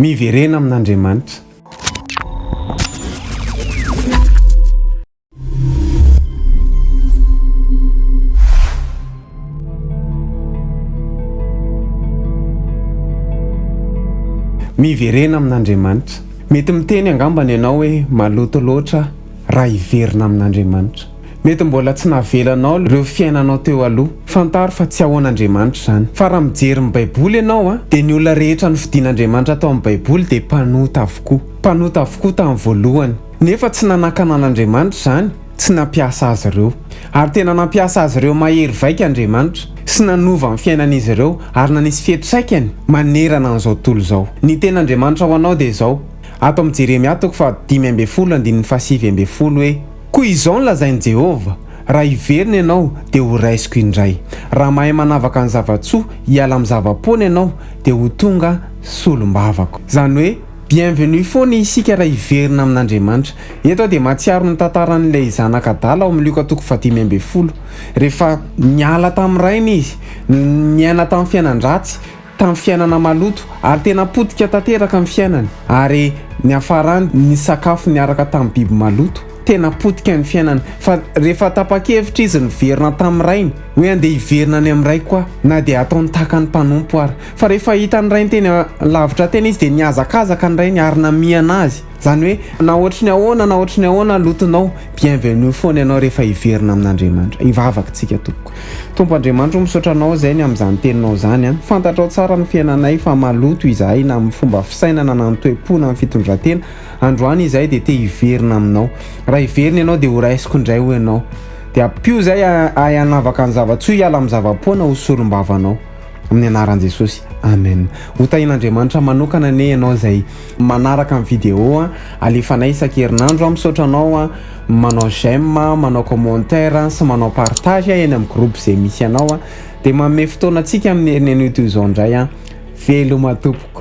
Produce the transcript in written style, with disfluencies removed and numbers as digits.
Miverena amin'Andriamanitra. Miverena amin'Andriamanitra. Mety miteny angambany ianao hoe maloto loatra raha hiverina amin'Andriamanitra. Mety mbola tsy navelanao ireo fiainanao teo aloha. Fantaro fa tsy ahoan'Andriamanitra izany. Fa raha mijery ny Baiboly ianao dia ny olona rehetra nofidin'Andriamanitra tao amin'ny Baiboly dia mpanota avokoa. Mpanota avokoa tamin'ny voalohany. Nefa tsy nanakana an'Andriamanitra izany tsy nampiasa azy ireo. Ary tena nampiasa azy ireo mahery vaika Andriamanitra, sy nanova ny fiainan'izy ireo, ary nanisy fiantraikany manerana an'izao tontolo izao. Ny tenin'Andriamanitra ho anao dia izao, ato amin'ny Jeremia toko faha-15 andininy faha-19 hoe, Koa izao no lazain'i Jehovah, Raha hiverina ianao, dia horaisiko indray. Raha mahay manavaka ny zava-tsoa hiala amin'ny zava-poana ianao, dia ho tonga solombavako. Izany hoe, Bienvenue foana isika raha hiverina amin'Andriamanitra. Eto aho dia mahatsiaro ny tantaran'ilay zanaka adala ao amin'ny Lioka toko fahadimy ambin'ny folo. Rehefa niala tamin'ny rainy izy, niaina tamin'ny fiainan-dratsy, tamin'ny fiainana maloto, ary tena potika tanteraka ny fiainany. Ary niafarany nisakafo niaraka tamin'ny biby maloto. Tena potika ny fiainany. Fa rehefa tapa-kevitra izy niverina tamin'ny rainy, hoe andeha hiverina any amin'ny raiko aho, na dia ataony tahaka ny mpanompo ary. Fa rehefa hitan'ny rainy teny lavitra teny izy dia nihazakazaka ny rainy ary namihana azy. Izany hoe na ohatry ny ahoana na ohatry ny ahoana lotonao, bienvenue foana ianao rehefa hiverina amin'Andriamanitra. Hivavaka tsika tompoko. Tompo Andriamanitra o, misaotra anao izay ny amin'izany teninao izany an. Fantatrao tsara ny fiainanay fa maloto izahay na amin'ny fomba fisainana na ny toe-po na ny fitondran-tena. Androany izahay dia te hiverina aminao. Raha hiverina ianao dia ho raisiko indray hoy ianao. Dia ampio izay ahay hanavaka ny zava-tsoa hiala amin'ny zava-poana ho solom-bavanao. Amin'ny anaran'i Jesosy. Amen. Ho tahian'Andriamanitra manokana anie ianao izay manaraka ny vidéo alefanay isan-kerinandro. Misaotra anao manao j'aime, manao commentaire sy manao partage eny amin'ny groupe izay misy anao. Dia manome fotoana antsika amin'ny herin'ny anio toy izao indray. Veloma tompoko.